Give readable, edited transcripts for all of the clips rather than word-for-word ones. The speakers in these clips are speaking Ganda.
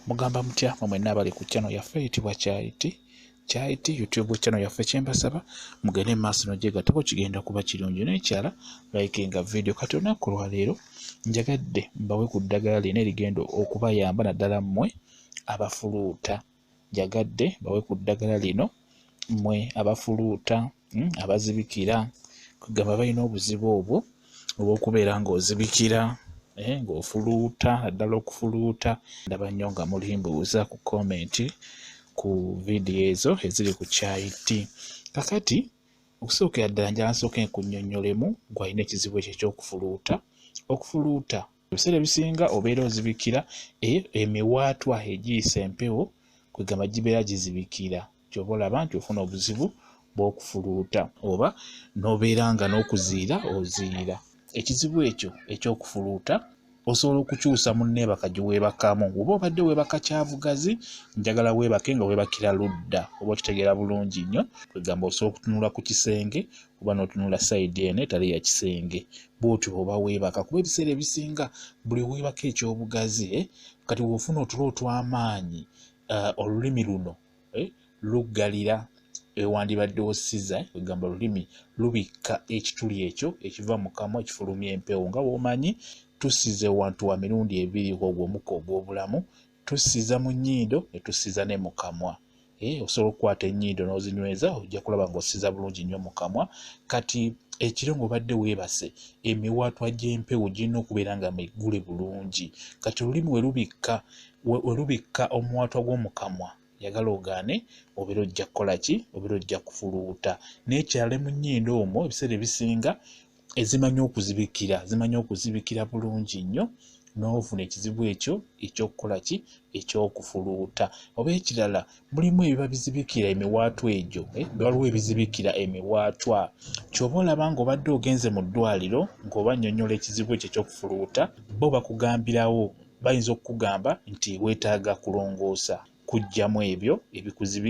Mugamba mutya mwe mwenna abali ku channel yaffe eyitibwa Kyayiti Kyayiti YouTube channel yaffe. Kyembasaba mugende mu maaso n'ogyegattako, kigenda kuba kirungi. N'ekyala likinga video. Kati olunaku lwaleero njagadde mbawe ku ddagala lino erigenda okubayamba naddala mmwe abafuluuta. Njagadde mbawe ku ddagala lino mmwe abafuluuta, abazibikira, kugamba balina obuzibu obwo obw'okubeera ng'ozibikira, ng'ofuluuta, naddala okufuluuta. Ndaba nnyo nga mulimbuuza ku comment ku vidiyo ezo eziri ku Kyayiti. Kakati okusookera ddala njagala nsooke nkunnyonnyolemu gw'alina ekizibu ekyo eky'okufuluuta. Okufuluuta ebiseera ebisinga obeera ozibikira emiwaatwa egiyisa empewo, kwegamba gibeera gizibikira, ky'oba olaba nti ofuna obuzibu bw'okufuluuta oba n'obeera nga n'okuziira oziira. Ekizibu ekyo eky'okufuluuta osobola okukyusa mu nneebaka gye weebakamu. Oba obadde weebaka kyabugazi, njagala weebake nga weebakira ludda, oba okitegeera bulungi nnyo. Kwegamba osobola okutunula ku kisenge oba n'otunula sayidi eno etali ya kisenge, bw'otyo oba weebaka. Kuba ebiseera ebisinga buli weebaka ekyobugazi, kati bw'ofuna otulo otw'amaanyi, olulimi luno luggalira ewandibadde osiza, kwegamba olulimi lubikka ekituli ekyo ekiva mu kamwa ekifulumya empewo. Nga bw'omanyi tusiza ewantu wa mirundi ebiri ogwo omukka ogw'obulamu, tusiza mu nnyindo ne tusiza ne mu kamwa. Osobola okukwata ennyindo n'ozinyweza, ojja kulaba ng'osiza bulungi nnyo mu kamwa. Kati ekiro ng'obadde weebase, emiwaatwa gy'empewo girina okubeera nga miggule bulungi. Kati olulimi we lubikka omuwaatwa gw'omu kamwa, yagala ogaane, obeera ojja kukola ki? Obeera ojja kufuluuta. N'ekirala mu nnyindo omwo ebiseera ebisinga ezimanyi okuzibikira, zimanyi okuzibikira bulungi nnyo, n'ofuna ekizibu ekyo eky'okukola ki? Eky'okufuluuta. Oba ekirala mulimu ebiba bizibikira emiwaatwa egyo, waliwo ebizibikira emiwaatwa. Ky'oba olaba ng'obadde ogenze mu ddwaliro ng'oba nnyonnyola ekizibu ekyo eky'okufuluuta, bo bakugambirawo, bayinza okukugamba nti weetaaga kulongoosa, kuggyamu ebyo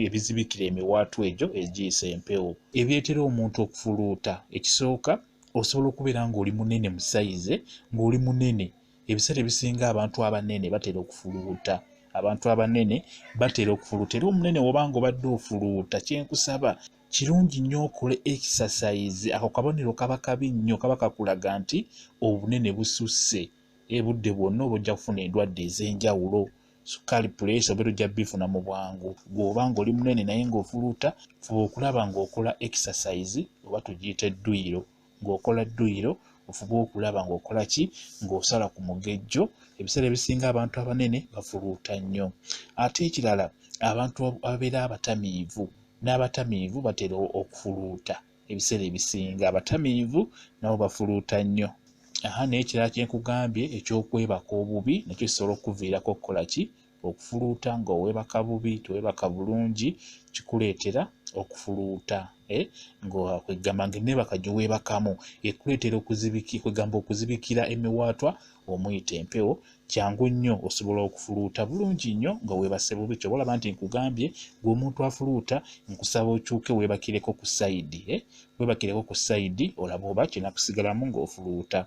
ebizibikira emiwaatwa egyo egiyisa empewo. Ebireetera omuntu okufuluuta, ekisooka osobola okubeera ng'oli munene mu sayize, ng'oli munene. Ebiseera ebisinga abantu abanene batera okufuluuta. Abantu abanene batera okufuluuta. Era omunene bw'oba ng'obadde ofuluuta, kye nkusaba kirungi nnyo okole exercise. Ako kabonero kaba kabi nnyo, kaba kakulaga nti obunene bususse. Ebudde bwonna oba ojja kufuna endwadde ez'enjawulo, sukaali, puleesa, obeera ojja bifuna mu bwangu. Gw'oba ng'oli munene naye ng'ofuluuta, fuba okulaba ng'okola exercise, oba tugiyite dduyiro. Ng'okola dduyiro, ofuba okulaba ng'okola ki? Ng'osala ku mugejjo. Ebiseera ebisinga abantu abanene bafuluuta nnyo. Ate ekirala abantu ababeera abatamiivu, n'abatamiivu batera okufuluuta. Ebiseera ebisinga abatamiivu nabo bafuluuta nnyo. N'ekirala kye nkugambye eky'okwebaka obubi nakyo kisobola okukuviirako okukola ki? Okufuluuta. Ng'oweebaka bubi, teweebaka bulungi, kikuleetera okufuluuta. Nga kwegamba ng'enneebaka gye weebakamu ekuleetera kwegamba okuzibikira emiwaatwa omuyita empewo, kyangu nnyo osobola okufuluuta bulungi nnyo nga weebase bubi. Ky'oba olaba nti nkugambye gwe omuntu afuluuta, nkusaba okyuke weebakireko ku sayidi, weebakireko ku sayidi olabe oba kinakusigalamu ng'ofuluuta.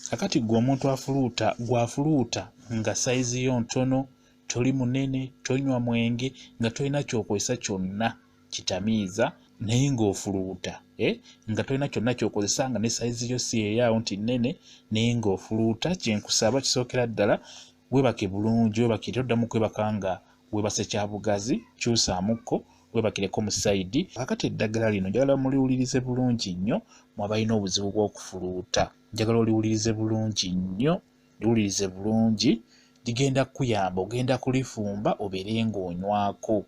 Kakati gwe omuntu afuluuta, gw'afuluuta nga sayizi yo ntono, toli munene, tonywa mwenge, nga tolina ky'okozesa kyonna kitamiiza, naye ng'ofuluuta, nga tolina kyonna ky'okozesa, nga ne sayizi yo si eyaawo nti nnene, naye ng'ofuluuta, kye nkusaba kisookera ddala weebake bulungi, weebakire, toddamu kwebaka nga weebase kyabugazi, kyusaamukko, weebakireko mu sayidi. Kakati eddagala lino njagala muliwulirize bulungi nnyo mwe abalina obuzibu bw'okufuluuta. Njagala oliwulirize bulungi nnyo, liwulirize bulungi, ligenda kukuyamba, ogenda kulifumba obeere ng'onywako.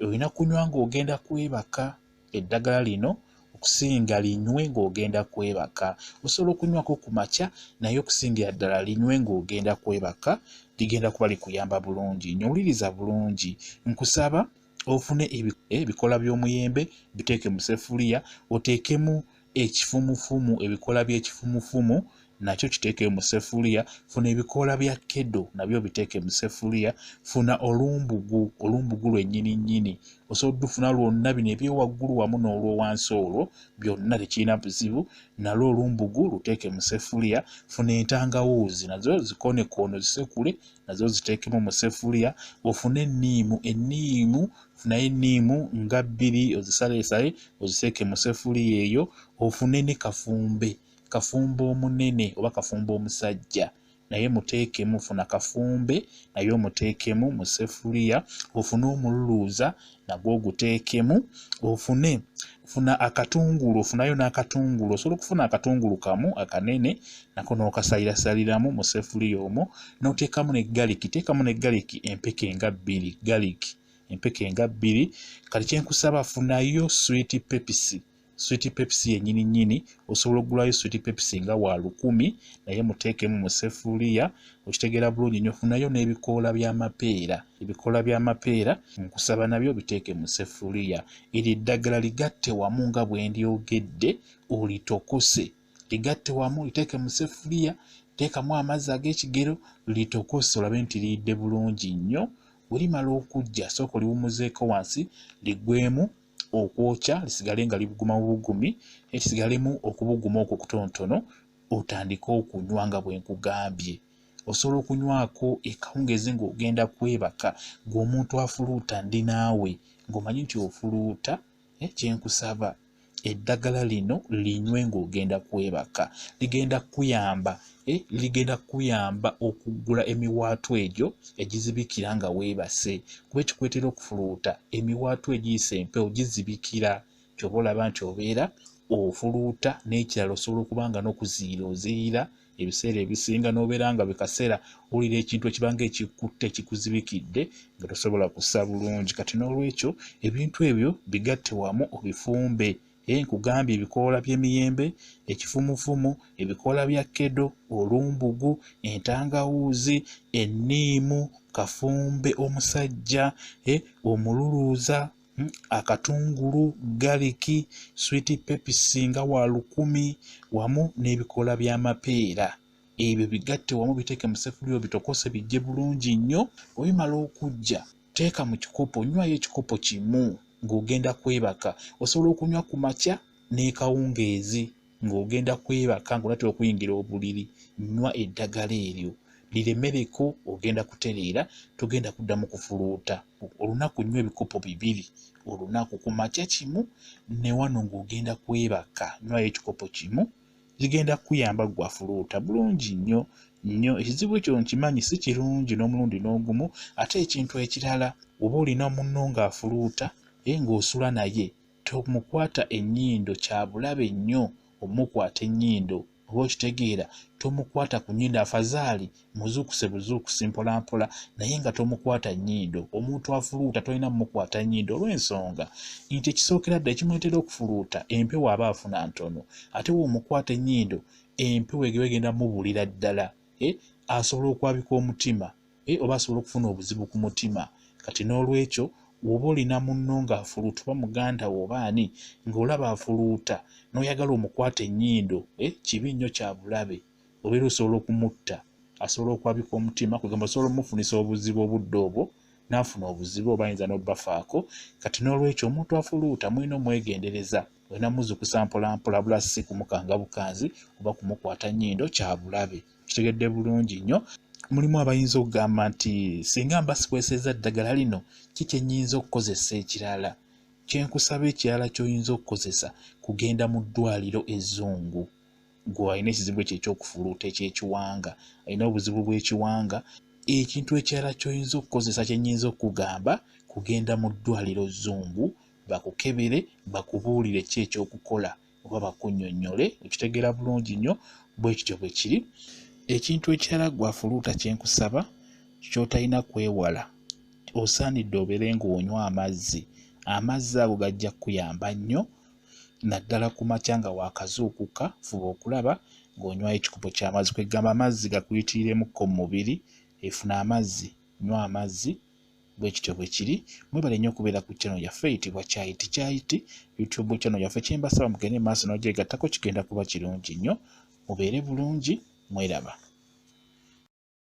Olina kunywa ng'ogenda kwebaka. Eddagala lino okusinga linywe ng'ogenda kwebaka. Osobola okunywako ku makya, naye okusingira ddala linywe ng'ogenda kwebaka, ligenda kuba likuyamba bulungi nnyo. Wuliriza bulungi, nkusaba ofune ebikola by'omuyembe, biteeke mu ssefuliya, oteekemu ekifumufumu, ebikola by'ekifumufumu nakyo kiteeke mu sefuliya. Funa ebikoola bya kedo nabyo biteeke mu sefuliya. Funa olumbugu, olumbugu lwennyini nnyini osobola oddufuna lwonna, bino ebyewaggulu wamu n'olwowansi olwo byonna tekirina buzibu, nalwo olumbugu luteeke mu sefuliya. Funa entangawuuzi nazo zikoonekoone zisekule nazo ziteekemu mu sefuliya. Ofune enniimu, enniimu funayo enniimu nga 2 ozisaleesale oziteeke mu sefuliya eyo. Ofune ne kafumbe, kafumbe omunene oba kafumbe omusajja naye muteekemu, funa kafumbe naye omuteekemu mu sefuliya. Ofune omululuuza nagwo oguteekemu. Ofune funa akatungulu, ofunayo n'akatungulu, osobola okufuna akatungulu kamu akanene nako n'okasalirasaliramu mu sefuliya omwo, n'oteekamu ne galiki, teekamu ne galiki empeke nga 2, galiki empeke nga 2. Kati kyenkusaba funayo sweet pepsi, sweet pepsi yennyini nnyini, osobola okugulayo sweet pepsi nga wa 1000 naye muteekemu mu sefuliya, okitegeera bulungi nnyo. Funayo n'ebikoola by'amapeera, ebikoola by'amapeera nkusaba nabyo biteeke mu sefuliya. Eryo eddagala ligatte wamu nga bwe ndyogedde, olitokose, ligatte wamu, liteeke mu sefuliya, teekamu amazzi ag'ekigero, litokose olabe nti liyidde bulungi nnyo. Bwe limala okujja sooka oliwummuzeeko wansi liggweemu okwokya, lisigale nga libuguma bubugumi, lisigalemu okubuguma okwo kutonotono, otandike okunywa nga bwe nkugambye. Osobola okunywako ekawungeezi ng'ogenda kwebaka, ng'omuntu afuluuta ndi naawe ng'omanyi nti ofuluuta, kyenkusaba eddagala lino linywe ng'ogenda kwebaka, ligenda kukuyamba, ligenda kukuyamba okuggula emiwaatwa egyo egizibikira nga weebase, kuba ekikuleetera okufuluuta emiwaatwa egiyisa empewo gizibikira, ky'oba olaba nti obeera ofuluuta. N'ekirala osobola okuba nga n'okuziyira oziyira ebiseera ebisinga, n'obeera nga buli kaseera owulira ekintu ekibanga ekikutte ekikuzibikidde nga tosobola kussa bulungi. Kati n'olwekyo ebintu ebyo bigatte wamu obifumbe. Nkugambye ebikoola by'emiyembe, ekifumufumu, ebikoola bya kedo, olumbugu, entangawuuzi, enniimu, kafumbe omusajja, omululuuza, akatungulu, galiki, sweet pepsi nga wa 1000 wamu n'ebikoola by'amapeera. Ebyo bigatte wamu biteeke mu sefuliya obitokose bijje bulungi nnyo. Bwe bimala okujja teeka mu kikopo, nywayo ekikopo kimu ng'ogenda kwebaka. Osobola okunywa ku makya n'ekawungeezi ng'ogenda kwebaka ng'onaatera okuyingira obuliri, nywa eddagala eryo liremereko, ogenda kutereera, togenda kuddamu kufuluuta. Olunaku nywa ebikopo 2 olunaku, ku makya kimu ne wano ng'ogenda kwebaka nywayo ekikopo kimu, ligenda kukuyamba ggwe afuluuta bulungi nnyo nnyo. Ekizibu ekyo nkimanyi si kirungi n'omulundi n'ogumu. Ate ekintu ekirala, oba olina munno ng'afuluuta ng'osula naye, tomukwata ennyindo, kya bulabe nnyo omukwata ennyindo, oba okitegeera, tomukwata ku nnyindo, afazaali muzuukuse buzuukusi mpola mpola, naye nga tomukwata nnyindo. Omuntu afuluuta tolina mmukwata nnyindo olw'ensonga nti ekisookera ddala ekimuleetera okufuluuta empewo aba afuna ntono, ate bw'omukwata ennyindo empewo eba egenda mubulira ddala, asobola okwabika omutima, oba asobola okufuna obuzibu ku mutima. Kati n'olwekyo bw'oba olina munno ng'afuluuta oba muganda wo oba ani ng'olaba afuluuta n'oyagala omukwata ennyindo, kibi nnyo kya bulabe, obeera osobola okumutta, asobola okwabika omutima, kugamba osobola omufunisa obuzibu obudde obwo n'afuna obuzibu oba ayinza n'obbafaako. Kati n'olwekyo omuntu afuluuta mulina omwegendereza, olina muzuukusa mpola mpola, bula si kumukanga bukanzi oba kumukwata nnyindo, kya bulabe. Kitegedde bulungi nnyo. Mulimu abayinza okugamba nti singa mba sikozesezza ddagala lino, ki kye nnyinza okukozesa ekirala? Kyenkusaba ekirala ky'oyinza okukozesa kugenda mu ddwaliro ezzungu. Gwe alina ekizibu ekyo eky'okufuluuta eky'ekiwanga, alina obuzibu bw'ekiwanga, ekintu ekirala ky'oyinza okukozesa kye nnyinza okukugamba kugenda mu ddwaliro zzungu bakukebere, bakubuulire ki ekyokukola oba bakunnyonnyole. Okitegeera bulungi nnyo, bwe kityo bwe kiri. Ekintu ekirala gwe afuluuta kye nkusaba ky'otalina kwewala, osaanidde obeere ng'onywa amazzi. Amazzi ago gajja kukuyamba nnyo naddala ku makya nga waakazuukuka, fuba okulaba ng'onywayo ekikopo ky'amazzi, kwegamba amazzi gakuyitiriremukko mu mubiri, efuna amazzi, nywa amazzi, bwe kityo bwe kiri. Mwebale nnyo okubeera ku channel yaffe eyitibwa Kyayiti Kyayiti YouTube channel yaffe. Kye mbasaba mugende maaso n'ogyegattako, kigenda kuba kirungi nnyo. Mubeere bulungi. Mweraba.